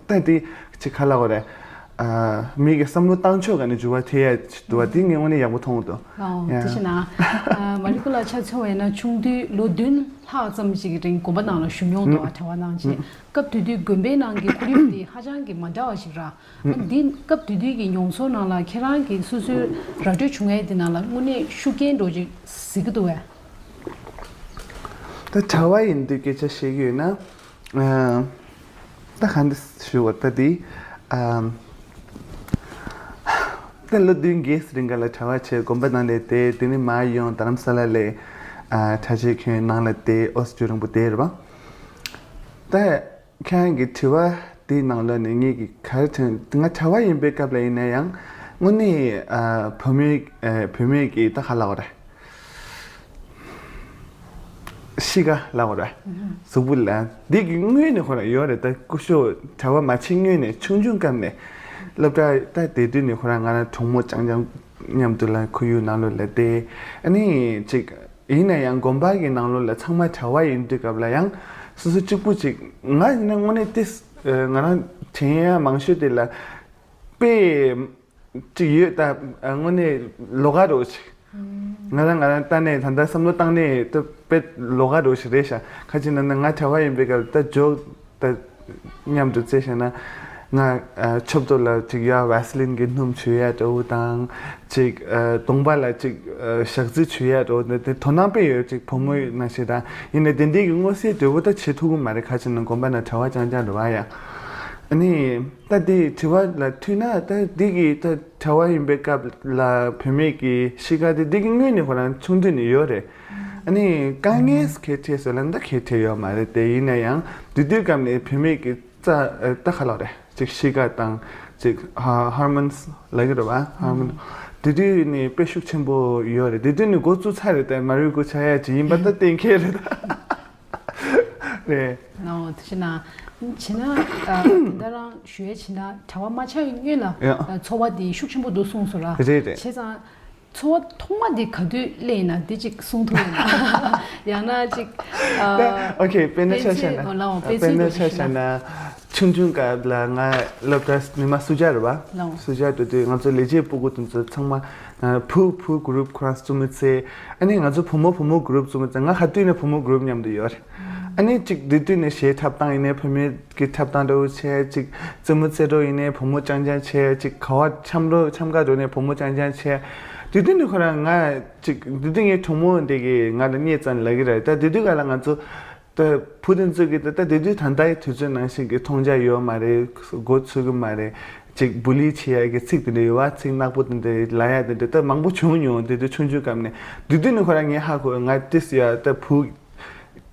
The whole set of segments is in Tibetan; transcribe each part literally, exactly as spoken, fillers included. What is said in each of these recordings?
ད་དེ་ཅིག་ག་ལབ་དགོས་རེད། ཨ། མི་གི་བསམ་བློ་བཏང་ཕྱོགས་ག་ནས་འགྱུར་བ་ཐེབས་ཡ་འདུག་པ་དེ་ངས་དངོས་གནས་ཡག་པོ་མཐོང་གི་འདུག་ཨོ། ཡ། དེ་བྱས་ན། ཨ། མ་རི་ཀོ་ལགས་ཆ་མཚོན་པ་ཡིན་ན་ཆུང་དུས་ལོ་བདུན་ལྷག་ཙམ་ཞིག་གི་རིང་དགོན་པ་ནང་ལ་བཞུགས་མྱོང་འདུག་ཨ། གྲྭ་པ་ནང་བཞིན། སྐབས་དེ་དུས་དགོན་པའི་ནང་གི་ཁོར་ཡུག་དེ་ཧ་ཅང་གི་མ་འདྲ་བ་ཞིག་ར། ཨ། འདི་སྐབས་དེ་དུས་ཀྱི་མྱོང་ཚོར་ནང་ལ་ཁྱེད་རང་གིས་སོ་སོའི་ར་སྤྲོད་བྱུང་ཡས་དེ་ནང་ལ་དངོས་གནས་ཤུགས་རྐྱེན་འདྲ་བོ་ཅིག་གཟིགས་ཀྱི་འདུག་གས། ད་གྲྭ་པ་ཡིན་དུས་སྐད་ཆ་བཤད་ཀྱི་ཡོད་ན། ཨ། ད་ག་འདྲ་ཞུ་བ་ད་འདི། ཨ། ད་ལོ་བདུན་བརྒྱད་རིང་ག་ལ་གྲྭ་པ་བྱས་དགོན་པ་ནང་ལ་བསྡད། དེ་ནས་མར་ཡོང་རྡ་རམ་ས་ལ་ལ། ཨ། གྲྭ་ཆས་གྱོན་ནང་ལ་བསྡད། ཨོ་སི་ཇོ་རིང་པོ་བསྡད་རེད་པ། ད་ཁྱེད་རང་གི་དྲི་བ་དེའི་ནང་ལོགས་ནས་ངེད་ཀྱི་ག་རེ་དྲན། ང་གྲྭ་པ་ཡིན་པའི་སྐབས་ལ་ཡིན་ན་ཡང་དངོས་གནས། ཨ། བུད་མེད། ཨ། བུད་མེད་ཀྱི་ད་ག་ལབ་དགོས་རེད། གཤིས་ཀ་ལབ་དགོས་རེད། གཟུགས་པོ་ལ་འདི་གི་སྔོན་ནས་ཁོ་རང་ཡོད་རེད། ད་སྐུ་ཞབས་གྲྭ་པ་མ་བྱེད་སྔོན་ནས་ཆུང་ཆུང་སྐབས་ནས་སློབ་གྲྭ་ད་བསྡད་དུས་ནས་ཁོ་རང་ང་རང་གྲོགས་མོ་རྐྱང་རྐྱང་མཉམ་དུ་ལ་ཁོར་ཡུག་ནང་ལོགས་ལ་བསྡད། ཨ་ནི་ཅིག་ཡིན་ན་ཡང་དགོན་པ་གི་ནང་ལོགས་ལ་ཚང་མ་གྲྭ་པ་ཡིན་དུས་སྐབས་ལ་ཡང་སོ་སོ་གཅིག་པུ་ཅིག་ང་ཡིན་ན་དངོས་གནས་ཏིས། ང་རང་དྲན་ཡ་མང་ཤོས་དེ་ལ་དཔེ་ཅིག་ཡོད་ད། དངོས་གནས་ལོགས་ཀ་འདྲ་བོ་ཅིག་ང་རང་ང་རང་ལྟ་ནས་ད་ལྟ་བསམ་བློ་བཏང་ནས་ད་དཔེ་ལོགས་ཀ་འདྲ་བོ་ཞིག་རེད་ཤག་ཁ་ཅིག་ན་ན་ང་གྲྭ་པ་ཡིན་པའི་སྐབས་ད་ཇོག་ད་མཉམ་དུ་རྩེ་བྱས་ན། ང་ཨ་ཆབ་ཏོ་ལ་ཅིག་ཡ་ཝེ་སི་ལིན་གྱི་སྣུམ་བྱུག་ཡ་འདྲ་བོ་དང་། ཅིག་ཨ་གདོང་པ་ལ་ཅིག་ཨ་ཞག་རྩི་བྱུག་ཡ་འདྲ་བོ་དེ་དོ་སྣང་དཔེ་ཡོད། ཅིག་བུ་མོ་ནང་བཞིན་དང་། ཡིན་ནའི་དེ་འདྲའི་གི་མངོན་གསལ་དོད་པོ་ད་བྱེད་ཐུབ་ཀྱི་མ་རེད། ཁ་ཅིག་ན་དགོན་པ་ན་གྲྭ་པ་རྐྱང་རྐྱང་རེད་པ་ཡ། ཨ་ནི་ད་དེ་དྲི་བ་ལ་མཐུད་ན་ད་འདི་གི་ད་གྲྭ་པ་ཡིན་པའི་སྐབས་ལ་བུད་མེད་ཀྱི་གཤིས་ཀ་དེ་འདི་གི་སྔོན་ནས་ཁོ་རང་ཆུང་དུས་ནས་ཡོད་རེད། ཨ་ནི་དཀའ་ངལ་ག་རེ་འཕྲད་སོང་ལབ་ན་ད་ག་རེ་འཕྲད་ཡོད་མ་རེད་དེ། ཡིན་ན་ཡང་དེ་དུས་སྐབས་ནས་བུད་མེད་ཀྱི་རྩ་ད་ག་ལབ་རེད། ཅིག་གཤིས་ཀ་དང་ཅིག་ཧ་ཧོར་མོན་ལབ་ཀྱི་རེད་པ། ཧོར་མོན། དེ་དུས་ནས་དཔེ་ཤུགས་ཆེན་པོ་ཡོད་རེད། དེ་དུས་ནས་འགོ་བཙུགས་ཚར་རེད་དེ། མ་རི་ཀོ་ཆགས་ཡ་ཅིག་ཡིན་པ་ད་གཏན་འཁེལ་རེད་ད། རེད། ཨོ་དེ་བྱས་ན། བྱས་ན་ཨ་དེ་འདྲ་རང་ཞུ་ཡས་བྱས་ན་གྲྭ་པ་མ་ཆགས་སྔོན་ལ་ཡ། ཨ་ཚོར་བ་དེ་ཤུགས་ཆེན་པོ་འདུག་གསུངས་སོང་ར། རེད་རེད། བྱས་ཙང་ཚོར་བ་ཐོག་མ་དེ་ག་དུས་སླེབས་ཡིན་ན་དེ་ཅིག་གསུང་ཐུབ་ཡོད་ན། ཡང་ན་ཅིག་ཨ་ཨོ་ཁེ་དཔེར་ན་ཆ་བཞག་ན། ཨོ་ལའོ་དཔེར་ན་ཆ་བཞག་ན། ཆུང་ཆུང་སྐབས་ལ་ང་སློབ་གྲྭ་ཉི་མ་སུ་ཇཱ་རེད་པ། ལའོ། སུ་ཇཱ་འགྲོ་དུས་ང་ཚོ་ལས་བྱེད་སྤུ་གུ་དེ་ཚོ་ཚང་མ། ཨ་བུ་བུ་གུ་རུབ་ཁོ་རང་བཙུགས་མི་ཚེ། ཨ་ནི་ང་ཚོ་བུ་མོ་བུ་མོ་གུ་རུབ་བཙུགས་མི་ཚེ། ང་ག་དུས་ནས་བུ་མོ་གུ་རུབ་མཉམ་དུ་ཡོད་རེད། ཨ་ནི་ཅིག་དེ་དུས་ནས་གཞས་འཁྲབ་སྟངས་ཡིན་ནའི་བུད་མེད་ཀྱི་འཁྲབ་སྟངས་འདྲ་བོ་བྱས། ཅིག་བཙུན་མོ་རྩེད་འགྲོ་ཡིན་ནའི་བུ་མོ་རྐྱང་རྐྱང་བྱས། ཅིག་ག་བ་འཆམ་འགྲོ་འཆམ་ག་འགྲོ་ནའི་བུ་མོ་རྐྱང་རྐྱང་བྱས། དེ་དུས་ནས་ཁོ་རང་ང་ཅིག་དེ་དུས་ངའི་གྲོགས་མོ་འདི་གིས་ང་ལ་བརྙས་ཙམ་ལབ་ཀྱི་རེད། ད་དེ་དུས་ག་ལ་ང་ཚོ་ད་བུ་དེ་ཚོ་གིས་ད་ད་དེ་དུས་ད་ལྟའི་དུས་ཚོད་ནང་བཞིན་གྱི་མཐོང་རྒྱ་ཡོད་མ་རེད། མགོ་ཚོས་ཀྱི་མ་རེད། ཅིག་བུ་ལི་བྱེད་ཡ་གི་ཚིག་དེ་འདྲ་ཡོད་པ། ཚིག་ནག་པོ་དེ་འདྲ་ལབ་ཡ་དེ་འདྲ་ད་མང་པོ་བྱུང་མྱོང་། དེ་དུས་ཆུང་ཆུང་སྐབས་ནས། དེ་དུས་ནས་ཁོ་རང་ངས་ཧ་གོ། ང་ཏིས་ཡ་ད་བུ་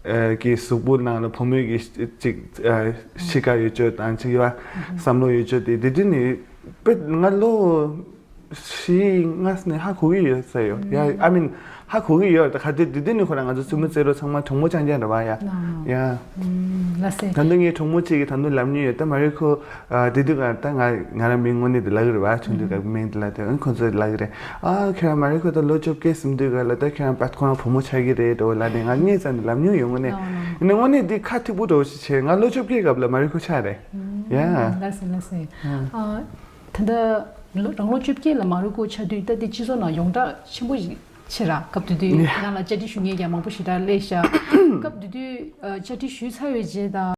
ཨ་གི་གཟུགས་པོ་ནང་ལ་བུ་མོ་གི་ཅིག་ཨ་གཤིས་ཀ་ཡོད་ཅོ་དང་ཅིག་ཡོད་པ། བསམ་བློ་ཡོད་ཅོ་དེ་དེ་དུས་ནས་དཔེ་ང་ལོ་བཞི་ལྔ་ནས་ཧ་གོ་གི་ཡོད་ས་ཡོད་ཡ། ཨ་མིན་ཧ་གོ་གི་ཡོད། ད་ག་དུས་དེ་དུས་ནས་ཁོ་རང་ང་ཚོ་བཙུན་མོ་རྩེད་འགྲོ་ཚང་མ་གྲོགས་མོ་རྐྱང་རྐྱང་རེད་པ་ཡ། ཡ། ལ་སེ། ད་དུང་ངའི་གྲོགས་མོ་གཅིག་གིས་ད་དུང་ལབ་མྱོང་ཡོད། ད་མ་རི་ཁོ་ཨ་དེ་དུས་ག་ད་ང་ང་རང་མིང་དངོས་གནས་དེ་ལབ་གི་རེད་པ། ཆུང་དུས་ག་མིང་དེ་ལབ་དེ། ཨ་ཁོ་ཚོས་ལབ་གི་རེད། ཨ་ཁྱེད་རང་མ་རི་ཁོ་ད་ལོ་བཅོ་བརྒྱད་ཟིན་དུས་ག་ལ་ད་ཁྱེད་རང་པད་ཁོ་རང་བུ་མོ་ཆགས་ཀྱི་རེད་འགྲོ་ལབ་ནས་ང་བརྙས་ཙམ་ནས་ལབ་མྱོང་ཡོད། དངོས་གནས་ཡིན་ན་དངོས་གནས་འདི་ཁ་ཐུག་པོ་འདྲ་བོ་ཞིག་བྱས། ང་ལོ་བཅོ་བརྒྱད་སྐབས་ལ་མ་རི་ཁོ་ཆགས་རེད་ཡ། ལ་སེ་ལ་སེ། ཨ། ད་ལྟ་ལོ་རང་ལོ་བཅོ་བརྒྱད་ལ་མ་རི་ཁོ་ཆགས་དུས་ད་ལྟའི་སྤྱི་ཚོགས་ནང་ཡོངས་གྲགས་ཆེན་པོ་ཞིག་ཆེ་ར། སྐབས་དེ་དུས་ཡ། རང་ལ་བཅར་འདྲི་ཞུ་མཁན་ཀྱང་མང་པོ་ཞེ་དྲག་སླེབས་ཤག་སྐབས་དེ་དུས་ཨ་བཅར་འདྲི་ཞུས་ཚར་བའི་རྗེས་དང་